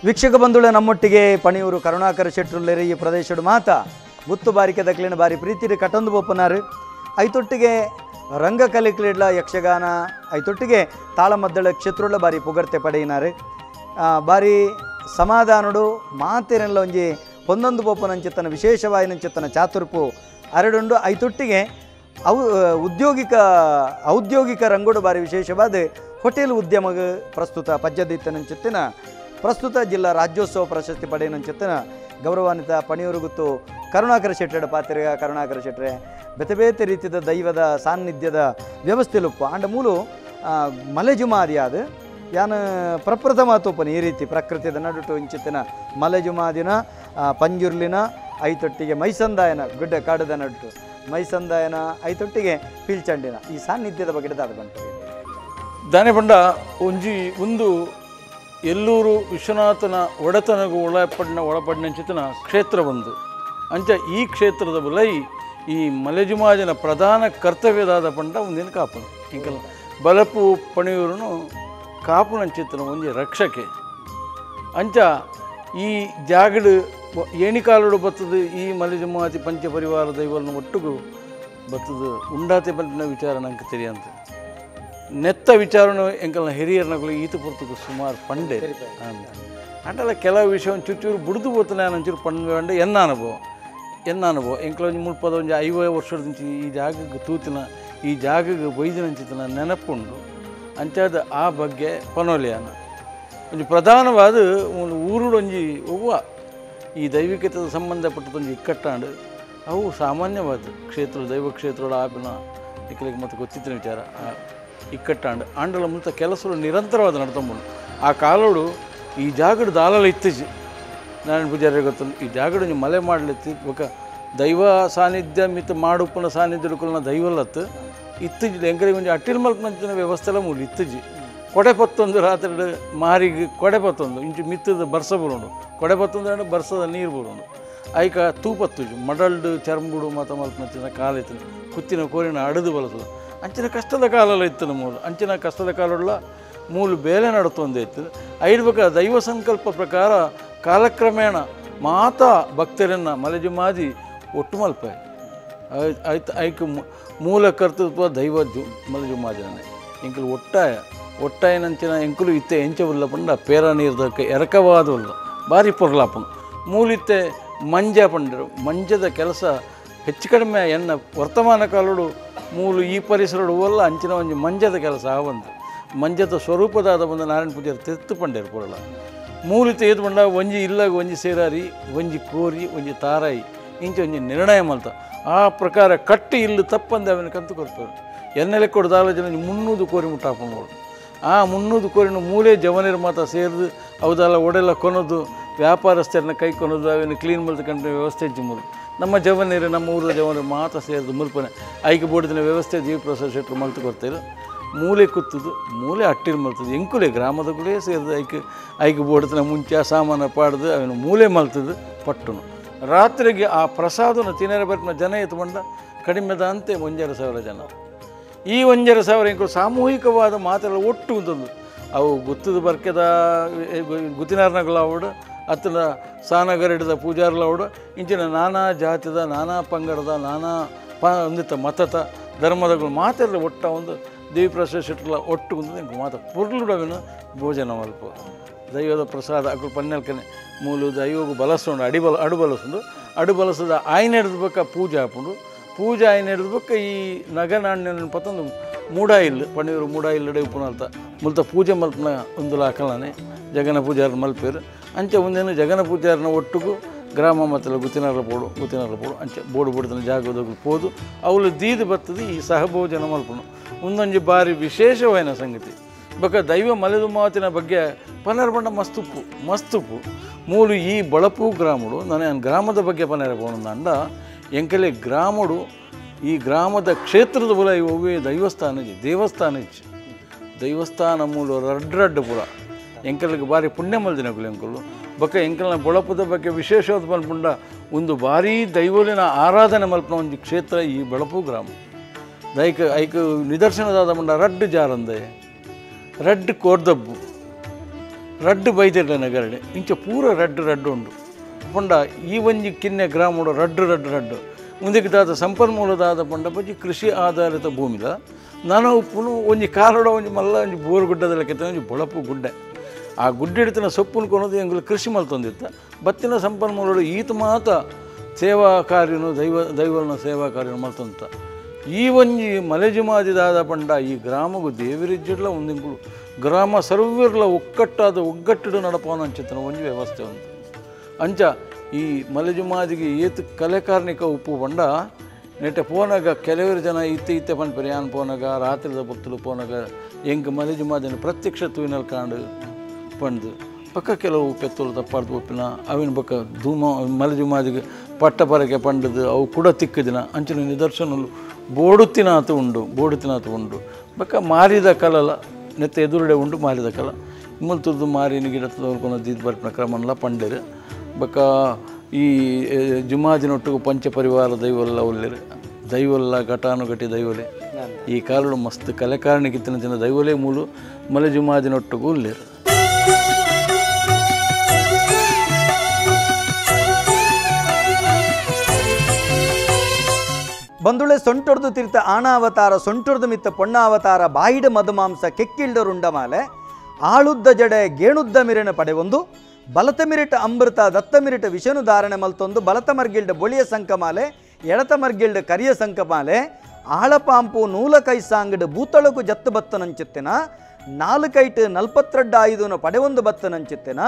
ವೀಕ್ಷಕ ಬಂಧುಳೆ ನಮ್ಮೊಟ್ಟಿಗೆ ಪಣಿಯೂರು ಕರುಣಾಕರ ಶೆಟ್ರುಲ್ಲೇರಿ ಈ ಪ್ರದೇಶದ ಮಾತ ಗುತ್ತು ಬಾರಿಕೆ ದಕ್ಲಿನ ಬಾರಿ ಪ್ರೀತಿರಿ ಕಟೊಂದು ಬೋಪನಾರು ಐತೊಟ್ಟಿಗೆ ರಂಗಕಲೆ ಕ್ರೀಡ್ಲ ಯಕ್ಷಗಾನ ಐತೊಟ್ಟಿಗೆ ತಾಳಮದ್ದಳ ಕ್ಷೇತ್ರುಳ್ಳ ಬಾರಿ ಪುಗರ್ತೆ ಪಡೆಯಿನಾರು ಬಾರಿ ಸಮಾಧಾನುಡು ಮಾತಿರೆಲ್ಲ ಒಂಜಿ ಒಂದೊಂದು ಬೋಪನಂಚಿತ್ತನ ವಿಶೇಷವಾಯಿನಂಚಿತ್ತನ ಚಾತುರ್ಪು ಅರಡುಂಡು ಐತೊಟ್ಟಿಗೆ ಅವು ಔದ್ಯೋಗಿಕ ರಂಗುಡು ಬಾರಿ ವಿಶೇಷವಾದ ಹೋಟೆಲ್ ಉದ್ಯಮಗ ಪ್ರಸ್ತುತ ಪಜ್ಜದಿತ್ತನಂಚಿತ್ತಿನ ಪ್ರಸ್ತುತ ಜಿಲ್ಲಾ ರಾಜ್ಯೋತ್ಸವ ಪ್ರಶಸ್ತಿ ಪಡೆಯನಂಚಿತ್ತನ ಗೌರವಾನ್ವಿತ ಪಣಿಯೂರು ಗುತ್ತು ಕರುಣಾಕರ ಶೆಟ್ಟರ ಪಾತ್ರೆಗ ಕರುಣಾಕರ ಶೆಟ್ಟರೆ ಬೇತೆ ಬೇತೆ ರೀತಿಯ ದೈವದ ಸಾನ್ನಿಧ್ಯದ ವ್ಯವಸ್ಥೆ ಲುಪ್ಪು ಆಂಡ ಮೂಲು ಮಲೆಜುಮಾದಿಯಾದ ಯಾನ ಪ್ರಪ್ರಥಮ ತೂಪನ ಈ ರೀತಿ ಪ್ರಕೃತಿದ ನಡುಟು ಇಂಚಿತ್ತಿನ ಮಲೆಜುಮಾದಿನ ಪಂಜುರ್ಲಿನ ಐತೊಟ್ಟಿಗೆ ಮೈಸಂದಾಯನ ಗುಡ್ಡ ಕಾಡದ ನಡುಟು ಮೈಸಂದಾಯನ ಐತೊಟ್ಟಿಗೆ ಪಿಲ್ಚಂಡಿನ ಈ ಸಾನ್ನಿಧ್ಯದ ಬಗ್ಗೆ ದಾದ ಬಂತು ದಾನೆಬಂಡ ಒಂಜಿ ಒಂದು ಎಲ್ಲೂರು ವಿಶ್ವನಾಥನ ಒಡೆತನಗೂ ಒಳಪಡಿನ ಕ್ಷೇತ್ರ ಒಂದು ಅಂಚ ಈ ಕ್ಷೇತ್ರದ ಬಲೈ ಈ ಮಲೆಜುಮಾಜನ ಪ್ರಧಾನ ಕರ್ತವ್ಯದಾದ ಪಂಡ ಒಂದಿನ ಕಾಪುನು ಇಂಕಲ್ಲ ಬಲಪು ಪಣಿಯೂರುನು ಕಾಪುನಂಚಿತನ ಒಂಜಿ ರಕ್ಷಕೆ ಅಂಚ ಈ ಜಾಗಡು ಏಣಿಕಾಲುಡು ಬತ್ತದು ಈ ಮಲೆಜುಮಾತಿ ಪಂಚ ಪರಿವಾರ ದೈವలను ಒಟ್ಟುಗು ಬತ್ತದು ಉಂಡಾತೆ ಪಂಚಿನ ವಿಚಾರ ನಂಗೆ ತಿಳಿಯಂತೆ ನೆತ್ತ ವಿಚಾರನು ಎಂಕಲ್ನ ಹಿರಿಯರ್ನಗಳು ಈತ ಪುರ್ತకు ಸುಮಾರು ಪಂಡೆ ಅಂಟಲ್ಲ ಕೆಲವು ವಿಷಯ ಒಂದು ಚೂರು ಬುಡ್ದು పోతున్నాను ಒಂಚೂರು ಪಂಡೆ ಎನ್ನ ಅನುಭವ ಎಂಕಲ ಒಂಜಿ ಮುಲ್ಪದ ಒಂಜಿ 50 ವರ್ಷದ ಈ ಜಾಗಕ್ಕೆ ತೂತಿನ ಈ ಜಾಗಕ್ಕೆ ಬೈದಿನಂಚಿತನ ನೆನಪುಂಡು ಅಂಚಾದ ಆ ಬಗ್ಗೆ ಪನೋಲಿಯಾನ ಒಂಜಿ ಪ್ರಧಾನವಾದ ಒಂದು ಊರುಡು ಒಂಜಿ ಒವ್ವ ಈ ದೈವಿಕತೆದ ಸಂಬಂಧಪಟ್ಟದೊಂಜಿ ಇಕ್ಕಟ್ಟಾಂಡು ಅವು ಸಾಮಾನ್ಯವಾದ ಕ್ಷೇತ್ರ ದೈವ ಕ್ಷೇತ್ರದ ಆಪಿನ ಇಕ್ಕಲಿಗೆ ಮತ್ತು ಗೊತ್ತಿತ್ತಿನ ವಿಚಾರ ಇಕ್ಕಟ್ಟಾಂಡು ಆಂಡಲ ಮುಂತ ಕೆಲಸಗಳು ನಿರಂತರವಾದ ನಡ್ತಂಬುಂಡು ಆ ಕಾಲೋಡು ಈ ಜಾಗಡು ದಾಲಲ ಇತ್ತೀಚೆ ನಾರಾಯಣ ಪೂಜಾರಿ ಗೊತ್ತುಂಟು ಈ ಜಾಗಡು ನೀವು ಮಲೆ ಮಾಡಲಿತ್ತು ఒక ದೈವ ಸಾನ್ನಿಧ್ಯ ಮಿತ್ ಮಾಡುಪ್ಪನ ಸಾನ್ನಿಧ್ಯ ದೈವಲತ್ತು ಇತ್ತೀಚೆ ಎಂಕರಿಗೆ ಒಂಜಿ ಅಟ್ಟಿಲ್ ಮಲ್ಪನಂಚಿನ ವ್ಯವಸ್ಥೆಲ ಮೂಲು ಇತ್ತೀಚೆ ಕೊಡೆ ಪತ್ತೊಂದು ರಾತ್ರಿ ಮಾರಿಗೆ ಕೊಡೆ ಪತ್ತೊಂದು ಇಂಚು ಮಿತ್ತದ ಬರ್ಸ ಬರೋಣ ಕೊಡೆ ಪತ್ತೊಂದು ಅಂದ್ರೆ ಬರ್ಸದ ನೀರು ಬರೋಣ ಐಕ ತೂಪತ್ತುಜು ಮಡಲ್ಡು ಚರ್ಮುಡು ಮಾತ ಮಲ್ಪನಂಚಿನ ಕಾಲ ಇತ್ತು ಕುತ್ತಿನ ಕೋರಿನ ಅಡದು ಬಳಸೋದು ಅಂಚಿನ ಕಷ್ಟದ ಕಾಲಲ್ಲ ಇತ್ತು ಮೂಲು ಅಂಚಿನ ಕಷ್ಟದ ಕಾಲುಳ್ಳ ಮೂಲು ಬೇಲೆ ನಡತೊಂದೇ ಇತ್ತು ಐಡ್ಬೇಕ ದೈವ ಸಂಕಲ್ಪ ಪ್ರಕಾರ ಕಾಲಕ್ರಮೇಣ ಮಾತಾ ಭಕ್ತರನ್ನು ಮಲೆಜುಮಾದಿ ಒಟ್ಟು ಮಲ್ಪೆ ಐತ ಐಕ್ ಮೂಲ ಕರ್ತೃತ್ವ ದೈವ ಜು ಮಲೆಜುಮಾದಿನೇ ಎಂಕಲು ಒಟ್ಟಾಯ ಒಟ್ಟಾಯನಂಚಿನ ಎಂಕಲು ಇತ್ತೆ ಎಂಚವುಲ್ಲ ಪಂಡ ಪೇರ ನೀರ್ದಕ್ಕೆ ಎರಕವಾದವಲ್ಲ ಭಾರಿ ಪೊರ್ಲಾಪನು ಮೂಲಿತ್ತೆ ಮಂಜ ಪಂಡರು ಮಂಜದ ಕೆಲಸ ಹೆಚ್ಚು ಕಡಿಮೆ ಎನ್ನ ವರ್ತಮಾನ ಕಾಲಡು ಮೂಲು ಈ ಪರಿಸರಡು ಅಲ್ಲ ಅಂಚಿನ ಒಂಜಿ ಮಂಜದ ಕೆಲಸ ಆವಂದು ಮಂಜದ ಸ್ವರೂಪದಾದ ಒಂದು ನಾರಾಯಣ ಪೂಜಾರಿ ತೆತ್ತು ಪಂಡೇರು ಪೊರಳ ಮೂಲಿತೆ ಏದು ಪಂಡ ಒಂಜಿ ಇಲ್ಲಾಗ ಒಂಜಿ ಸೇರಾರಿ ಒಂಜಿ ಕೋರಿ ಒಂಜಿ ತಾರಾಯಿ ಇಂಚ ಒಂಜಿ ನಿರ್ಣಯ ಮಲ್ತ ಆ ಪ್ರಕಾರ ಕಟ್ಟಿ ಇಲ್ಲು ತಪ್ಪಂದೆ ಅವನ ಕಂತು ಕೊಡ್ತಾರೆ ಎನ್ನೆಲೆ ಕೊಡ್ದಾಲ ಜನ 300 ಕೋರಿ ಮುಟ್ಟಾಕೊಂಡು ಆ 300 ಕೋರಿನ ಮೂಲೆ ಜವನಿರ ಮಾತ ಸೇರಿದು ಅವದೆಲ್ಲ ಒಡೆಲ್ಲ ಕೊನೋದು ವ್ಯಾಪಾರಸ್ಥರನ್ನ ಕೈ ಕೊನೋದು ಅವನ್ನು ಕ್ಲೀನ್ ಮಲ್ತಕ್ಕಂಥ ವ್ಯವಸ್ಥೆ ಮೂರು ನಮ್ಮ ಜವನಿರು ನಮ್ಮ ಊರದ ಜವನರು ಮಾತ ಸೇರಿದು ಮುಲ್ಪನೆ ಐಕೆ ಬೋರ್ಡಿನ ವ್ಯವಸ್ಥೆ ಜೀವಪ್ರಸಾದ್ ಶೆಟ್ಟರು ಮಲ್ತು ಕೊಡ್ತಾರೆ. ಮೂಲೆ ಕುತ್ತದು ಮೂಲೆ ಅಟ್ಟಿಲ್ ಮಲ್ತದು ಎಂಕುಲೆ ಗ್ರಾಮದಗುಲೇ ಸೇರಿದ ಐಕ್ ಐಕ್ ಬೋಡ್ತನ ಮುಂಚೆ ಸಾಮಾನು ಪಾಡ್ದು ಅವನು ಮೂಲೆ ಮಲ್ತದು ಪಟ್ಟುನು ರಾತ್ರಿಗೆ ಆ ಪ್ರಸಾದನ ತಿನ್ನರ ಬರ್ಪನ ಜನ ಎತ್ಕೊಂಡ ಕಡಿಮೆದ ಅಂತೆ 1,500 ಜನ. ಈ 1,500 ಎಂಕುಲು ಸಾಮೂಹಿಕವಾದ ಮಾತೆಲ್ಲ ಒಟ್ಟು ಅಂತಂದು ಅವು ಗುತ್ತದ ಬರ್ಕೆದ ಗುತ್ತಿನಾರ್ನಗಳಾವಡು ಅತ್ತನ ಸಾನಗರಿಡದ ಪೂಜಾರ್ಲಾವಡು ಇಂಚಿನ ನಾನಾ ಜಾತಿದ ನಾನಾ ಪಂಗಡದ ನಾನಾ ಒಂದಿತ್ತ ಮತದ ಧರ್ಮದಗಳು ಮಾತೆಲ್ಲ ಒಟ್ಟ ಒಂದು ದೇವಿ ಪ್ರಸಾದ ಶೆಟ್ಟಲ ಒಟ್ಟು ಒಂದು ಎಂಕು ಮಾತ ಪುರ್ಲುಡವಿನ ಭೋಜನ ಮಲ್ಪ ದೈವದ ಪ್ರಸಾದ ಅಕುಲು ಪನ್ನೆಲ್ಕನೆ ಮೂಲು ದೈವಗು ಬಲಸೋಂಡು ಅಡಿಬಲ ಅಡು ಬಲಸೋಂಡು ಅಡು ಬಲಸದ ಆಯ್ನ ಹಿಡಿದ ಬಕ್ಕ ಪೂಜೆ ಹಾಪುಂಡು ಪೂಜೆ ಆಯ್ನ ಹಿಡಿದ ಬಕ್ಕ ಈ ನಗನಾಣ್ಯ ಪತ್ತೊಂದು ಮೂಡಾಯಿಲ್ ಪಣ್ಣೀರು ಮೂಡಾಯಿಲ್ ಉಪ್ಪುನಲ್ತ ಮುಲ್ತ ಪೂಜೆ ಮಲ್ಪನ ಒಂದು ಲಾಕಲನೆ ಜಗನ ಪೂಜಾರನ ಮಲ್ಪೇರು ಅಂಚೆ ಒಂದೇನು ಜಗನ ಪೂಜಾರನ ಒಟ್ಟುಗು ಗ್ರಾಮ ಮತ್ತೆಲ್ಲ ಗುತ್ತಿನಾರ ಬೋಡು ಗುತ್ತಿನಾರ ಬೋಡು ಅಂಚೆ ಬೋಡು ಬೋಡ್ತನ ಜಾಗದೋಗಿ ಪೋದು ಅವಳು ದೀದು ಬರ್ತದೆ ಈ ಸಹಭೋಜನ ಮಲ್ಪನು ಒಂದೊಂದು ಬಾರಿ ವಿಶೇಷವಾದ ಸಂಗತಿ ಬಕ ದೈವ ಮಲೆದು ಮಾತಿನ ಬಗ್ಗೆ ಪನ್ನರ್ಬಂಡ ಮಸ್ತುಪ್ಪು ಮಸ್ತುಪ್ಪು ಮೂಲು ಈ ಬಳಪು ಗ್ರಾಮಡು ನಾನು ಗ್ರಾಮದ ಬಗ್ಗೆ ಪನ್ನರ ಅಂಡ ಎಂಕಲೆ ಗ್ರಾಮಡು ಈ ಗ್ರಾಮದ ಕ್ಷೇತ್ರದ ಬಲ ಒವ್ವೇ ದೈವಸ್ಥಾನ ದೇವಸ್ಥಾನ ಇಚ್ಚು ದೈವಸ್ಥಾನ ಮೂಲು ರಡ್ಡು ರಡ್ಡು ಪುರ ಎಂಕಲಿಗೆ ಭಾರಿ ಪುಣ್ಯ ಮಲ್ದಿನಕುಲು ಎಂಕಲು ಬೊಕ್ಕ ಎಂಕಲ್ನ ಬೊಳಪದ ಬಗ್ಗೆ ವಿಶೇಷವಾದ ಮಲ್ಪುಂಡ ಒಂದು ಭಾರೀ ದೈವಲಿನ ಆರಾಧನೆ ಮಲ್ಪನ ಒಂದು ಕ್ಷೇತ್ರ ಈ ಬಳಪು ಗ್ರಾಮ. ದೈಕ ಐಕ ನಿದರ್ಶನದಾದ ಮಂಡ ರಡ್ಡು ಜಾರಂದೆ ರಡ್ಡು ಕೋರ್ದಬ್ಬು ರಡ್ಡು ಬೈದಿರಲ ನಗರಡೆ ಇಂಚ ಪೂರ ರಡ್ಡು ರಡ್ಡು ಉಂಡು ಪಂಡ ಈ ಒಂಜಿ ಕಿನ್ನೆ ಗ್ರಾಮಡು ರಡ್ಡು ರಡ್ಡು ರಡ್ಡು ಮುಂದಕ್ಕೆ ದಾದ ಸಂಪನ್ಮೂಲದಾದ ಪಂಡ ಬಜ್ಜಿ ಕೃಷಿ ಆಧಾರಿತ ಭೂಮಿದ ನಾನು ಉಪ್ಪುನು ಒಂಜಿ ಕಾರಡ ಒಂಜಿ ಮಲ್ಲ ಒಂಜಿ ಬೋರು ಗುಡ್ಡದ ಲೆಕ್ಕ ಒಂಜಿ ಬೊಳಪು ಗುಡ್ಡೆ ಆ ಗುಡ್ಡೆ ಹಿಡಿತನ ಸೊಪ್ಪುನು ಕೊನೋದು ಎಂಗುಲು ಕೃಷಿ ಮಲ್ತೊಂದಿತ್ತ ಬತ್ತಿನ ಸಂಪನ್ಮೂಲಡು ಈತ ಮಾತ ಸೇವಾ ಕಾರ್ಯನು ದೈವನ ಸೇವಾ ಕಾರ್ಯನು ಮಲ್ತೊಂತ ಈ ಒಂಜಿ ಮಲೆಜುಮಾದಿದಾದ ಪಂಡ ಈ ಗ್ರಾಮಗೂ ದೇವಿರಿಜ್ಜಿಡ್ಲ ಒಂದಿಂಗುಳು ಗ್ರಾಮ ಸರ್ವಿರ್ಲ ಒಕ್ಕಟ್ಟಾದ ಒಗ್ಗಟ್ಟಿಡು ನಡಪವನ ಅಂಚಿತನ ಒಂಜಿ ವ್ಯವಸ್ಥೆ ಉಂಟು. ಅಂಚ ಈ ಮಲೆಜುಮಾದಿಗೆ ಏತು ಕಲೆಕಾರ್ನಿಕ ಉಪ್ಪು ಪಂಡ ನೆಟ್ಟೆ ಪೋನಾಗ ಕೆಲವರು ಜನ ಇತ್ತೆ ಇತ್ತೆ ಪನ್ಪೆರ್ ಯಾನ್ ಪೋನಾಗ ರಾತ್ರಿದ ಪೊತ್ತುಲು ಪೋನಾಗ ಎಂಕ್ ಮಲೆಜುಮಾದಿನ ಪ್ರತ್ಯಕ್ಷ ತೂಯಿನಲ್ ಕಾಂಡು ಪಂಡ್ದು ಪಕ್ಕ ಕೆಲವು ಪೆತ್ತೋಲು ತಪ್ಪಾರ್ದು ಒಪ್ಪಿನ ಅವಿನ ಬೊಕ್ಕ ಧೂಮ ಮಲೆಜುಮಾದಿಗೆ ಪಟ್ಟ ಪರಕೆ ಪಂಡದು ಅವು ಕೂಡ ತಿಕ್ಕದಿನ ಅಂಚಿನ ನಿದರ್ಶನಲು ಬೋಡುತ್ತಿನಾತು ಉಂಡು ಬೋಡುತ್ತಿನಾತು ಉಂಡು ಬೊಕ್ಕ ಮಾರಿದ ಕಲಲ ನೆತ್ತ ಎದುರುಡೆ ಉಂಡು ಮಾರಿದ ಕಲ ಮುಲ್ತದ್ದು ಮಾರಿನ ಗಿಡ ದೀದ್ ಬರ್ಪಿನ ಕ್ರಮನ್ಲ ಪಂಡೆರು ಬೊಕ್ಕ ಈ ಜುಮಾದಿನೊಟ್ಟಿಗೆ ಪಂಚ ಪರಿವಾರ ದೈವಲ್ಲ ಉಲ್ಲೆರು ದೈವಲ್ಲ ಘಟಾನುಘಟಿ ದೈವಲೆ ಈ ಕಾಲಡು ಮಸ್ತ್ ಕಲೆಕಾರಣಿಗಿತ್ತಿನ ದಿನ ದೈವಲೇ ಮೂಲು ಮಲೆ ಜುಮಾದಿನೊಟ್ಟಿಗೂ ಉಲ್ಲೆರು. ಬಂದುಳೆ ಸೊಂಟೊಡ್ದು ತೀರ್ಥ ಆಣಾವತಾರ ಸೊಂಟೊಡ್ದು ಮಿತ್ತ ಪೊಣ್ಣಾವತಾರ ಬಾಯಿಡ ಮಧುಮಾಂಸ ಕೆಕ್ಕಿಲ್ಡರುಂಡಮಾಲೆ ಆಳುದ್ದ ಜಡೆ ಗೇಣುದ್ದ ಮಿರಿನ ಪಡೆವೊಂದು ಬಲತ ಮಿರಿಟ ಅಮೃತ ದತ್ತ ಮಿರಿಟ ವಿಷನು ಧಾರಣೆ ಮಲ್ತೊಂದು ಬಲತ ಮರ್ಗಿಲ್ಡ ಬೊಳಿಯ ಸಂಕಮಾಲೆ ಎಡತ ಮರ್ಗಿಲ್ಡ ಕರಿಯ ಸಂಕಮಾಲೆ ಆಳಪಾಂಪು ನೂಲ ಕೈಸಾಂಗಡು ಬೂತಳಕು ಜತ್ತು ಬತ್ತನಂಚಿತ್ತಿನ ನಾಲ್ಕೈಟು ನಲ್ಪತ್ತೆರಡು ಆಯುಧನ ಪಡೆವೊಂದು ಬತ್ತನಂಚಿತ್ತಿನ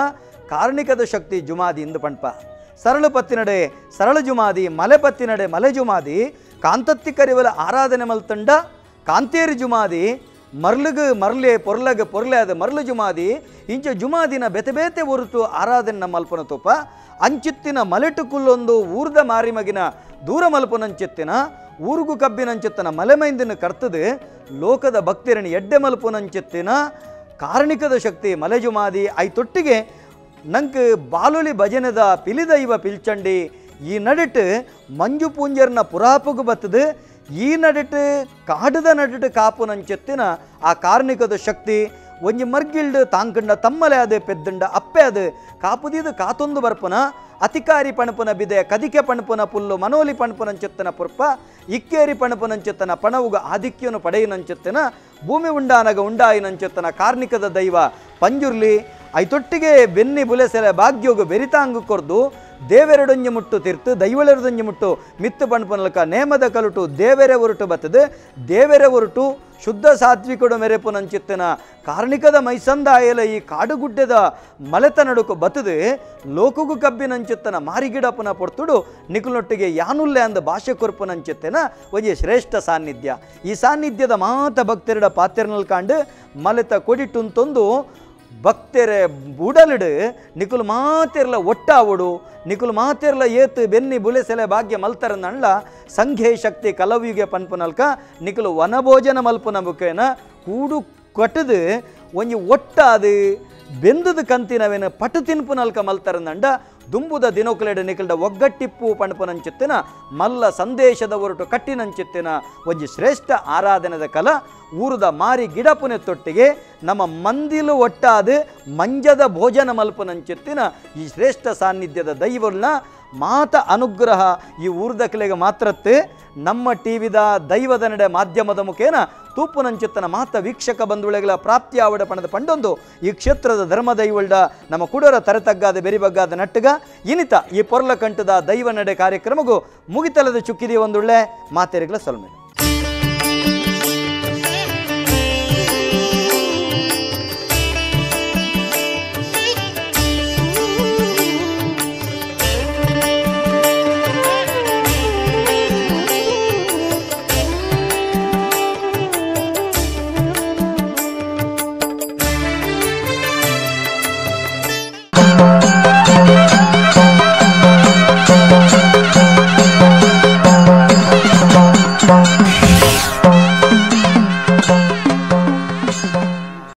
ಕಾರ್ಣಿಕದ ಶಕ್ತಿ ಜುಮಾದಿ ಇಂದು ಪಂಪ ಸರಳ ಪತ್ತಿನಡೆ ಸರಳ ಜುಮಾದಿ ಮಲೆ ಪತ್ತಿನಡೆ ಮಲೆ ಜುಮಾದಿ ಕಾಂತತ್ತಿ ಕರಿವಲ ಆರಾಧನೆ ಮಲ್ತಂಡ ಕಾಂತೇರಿ ಜುಮಾದಿ ಮರ್ಲುಗು ಮರ್ಲೆ ಪೊರ್ಲಗ ಪೊರ್ಲೆ ಅದ ಮರ್ಲು ಜುಮಾದಿ ಇಂಚ ಜುಮಾದಿನ ಬೆತೆ ಬೇತೆ ಹೊರತು ಆರಾಧನೆ ಮಲ್ಪನ ತೋಪ ಅಂಚಿತ್ತಿನ ಮಲೆಟು ಕುಲ್ಲೊಂದು ಊರ್ದ ಮಾರಿಮಗಿನ ದೂರ ಮಲ್ಪನಂಚಿತ್ತಿನ ಊರುಗು ಕಬ್ಬಿನಂಚಿತ್ತನ ಮಲೆಮೈಂದಿನ ಕರ್ತದು ಲೋಕದ ಭಕ್ತಿರನಿ ಎಡ್ಡೆ ಮಲ್ಪನಂಚಿತ್ತಿನ ಕಾರ್ಣಿಕದ ಶಕ್ತಿ ಮಲೆ ಜುಮಾದಿ ಐತೊಟ್ಟಿಗೆ ನಂಗೆ ಬಾಲುಲಿ ಭಜನೆದ ಪಿಲಿದೈವ ಪಿಲ್ಚಂಡಿ ಈ ನಡಿಟ್ಟು ಮಂಜು ಪೂಂಜರ್ನ ಪುರಾಪುಗು ಬತ್ತದು ಈ ನಡಿಟ್ಟು ಕಾಡದ ನಡಿಟ್ಟು ಕಾಪು ನಂచెತ್ತಿನ ಆ ಕಾರ್ಣಿಕದ ಶಕ್ತಿ ಒಂಜಿ ಮರ್ಗಿಲ್ಡು ತಾಂಕಂಡ ತಮ್ಮಲೆ ಅದು ಪೆದ್ದಂಡ ಅಪ್ಪೆ ಅದು ಕಾಪುದೀದು ಕಾತೊಂದು ಬರ್ಪುನ ಅತಿಕಾರಿ ಪಣಪುನ ಬಿದೆ ಕದಿಕೆ ಪಣಪುನ ಪುಲ್ಲು ಮನೋಲಿ ಪಣಪುನಂಚೆತ್ತನ ಪುರ್ಪ ಇಕ್ಕೇರಿ ಪಣಪುನಂಚೆತ್ತನ ಪಣವುಗ ಆಧಿಕ್ಯನು ಪಡೆಯಿನಂಚೆತ್ತನ ಭೂಮಿ ಉಂಡಾನಗ ಉಂಡಾಯಿನಂಚೆತ್ತನ ಕಾರ್ಣಿಕದ ದೈವ ಪಂಜುರ್ಲಿ ಐತೊಟ್ಟಿಗೆ ಬೆನ್ನಿ ಬುಲೆಸೆಲೆ ಭಾಗ್ಯೋಗು ಬೆರಿತಾಂಗು ಕೊರ್ದು ದೇವೆರಡೊಂಜಿ ಮುಟ್ಟು ತೀರ್ತು ದೈವಳೆರಡೊಂಜಿ ಮುಟ್ಟು ಮಿತ್ತು ಪಣಪುನಲ್ಕ ನೇಮದ ಕಲುಟು ದೇವೆರೆ ಒರಟು ಬತ್ತದು ದೇವೆರೆ ಒರಟು ಶುದ್ಧ ಸಾತ್ವಿಕಡು ಮೆರೆಪುನಂಚಿತ್ತಿನ ಕಾರ್ಣಿಕದ ಮೈಸಂದಾಯಲ ಈ ಕಾಡುಗುಡ್ಡೆದ ಮಲೆತ ನಡುಕು ಬತ್ತದು ಲೋಕಗು ಕಬ್ಬಿನಂಚಿತ್ತನ ಮಾರಿಗಿಡಪ್ಪನ ಪೊರ್ತುಡು ನಿಕುಲೊಟ್ಟಿಗೆ ಯಾನುಲ್ಲೆ ಅಂದ ಭಾಷೆ ಕೊರ್ಪುನಂಚಿತ್ತಿನ ಒಂಜಿ ಶ್ರೇಷ್ಠ ಸಾನ್ನಿಧ್ಯ. ಈ ಸಾನ್ನಿಧ್ಯದ ಮಾತ ಭಕ್ತರಿಡ ಪಾತೆರ್ನಲ್ ಕಾಂಡು ಮಲೆತ ಕೊಡಿಟುಂತೊಂದು ಭಕ್ತರೆ ಬುಡಲಿಡು ನಿಕುಲು ಮಾತೆರ್ಲ ಒಟ್ಟಾವುಡು ನಿಕುಲು ಮಾತೆರ್ಲ ಏತು ಬೆನ್ನಿ ಬುಲೆಸೆಲೆ ಭಾಗ್ಯ ಮಲ್ತರನಳ್ಳ ಸಂಘೆ ಶಕ್ತಿ ಕಲವಿಗೆ ಪನ್ಪುನಲ್ಕ ನಿಕುಲು ವನಭೋಜನ ಮಲ್ಪುನ ಮುಖೇನ ಕೂಡು ಕಟ್ಟದು ಒಂಜಿ ಒಟ್ಟಾದು ಬೆಂದದ ಕಂತಿನವೇನು ಪಟು ತಿನ್ಪುನಲ್ಕ ಮಲ್ತರಂದಂಡ ದುಂಬುದ ದಿನೊಕುಲೆಡ ನಿಕಲ್ಡ ಒಗ್ಗಟ್ಟಿಪ್ಪು ಪಣಪುನಂಚಿತ್ತಿನ ಮಲ್ಲ ಸಂದೇಶದ ಒರಟು ಕಟ್ಟಿನಂಚಿತ್ತಿನ ಒಂಜಿ ಶ್ರೇಷ್ಠ ಆರಾಧನೆದ ಕಲ ಊರುದ ಮಾರಿ ಗಿಡಪುನೆ ತೊಟ್ಟಿಗೆ ನಮ್ಮ ಮಂದಿಲು ಒಟ್ಟಾದು ಮಂಜದ ಭೋಜನ ಮಲ್ಪುನಂಚಿತ್ತಿನ ಈ ಶ್ರೇಷ್ಠ ಸಾನ್ನಿಧ್ಯದ ದೈವಲ್ನ ಮಾತ ಅನುಗ್ರಹ ಈ ಊರ್ದಕ್ಲೆಗೆ ಮಾತ್ರತ್ತೆ ನಮ್ಮ ಟಿವಿದ ದೈವದ ನಡೆ ಮಾಧ್ಯಮದ ಮುಖೇನ ತೂಪುನಂಚಿತ್ತನ ಮಾತ ವೀಕ್ಷಕ ಬಂಧುಳೆಗಳ ಪ್ರಾಪ್ತಿ ಆವಡ ಪಣದ ಪಂಡೊಂದು ಈ ಕ್ಷೇತ್ರದ ಧರ್ಮದೈವಳ್ಡ ನಮ್ಮ ಕುಡರ ತರತಗ್ಗಾದ ಬೆರಿಬಗ್ಗಾದ ನಟ್ಟುಗ ಇನಿತ ಈ ಪೊರ್ಲ ಕಂಠದ ದೈವ ನಡೆ ಕಾರ್ಯಕ್ರಮಗೂ ಮುಗಿತಲದ ಚುಕ್ಕಿದಿ ಒಂದುಳ್ಳೆ ಮಾತೆರಿಗಳ ಸೊಲ್ಮೆಲು.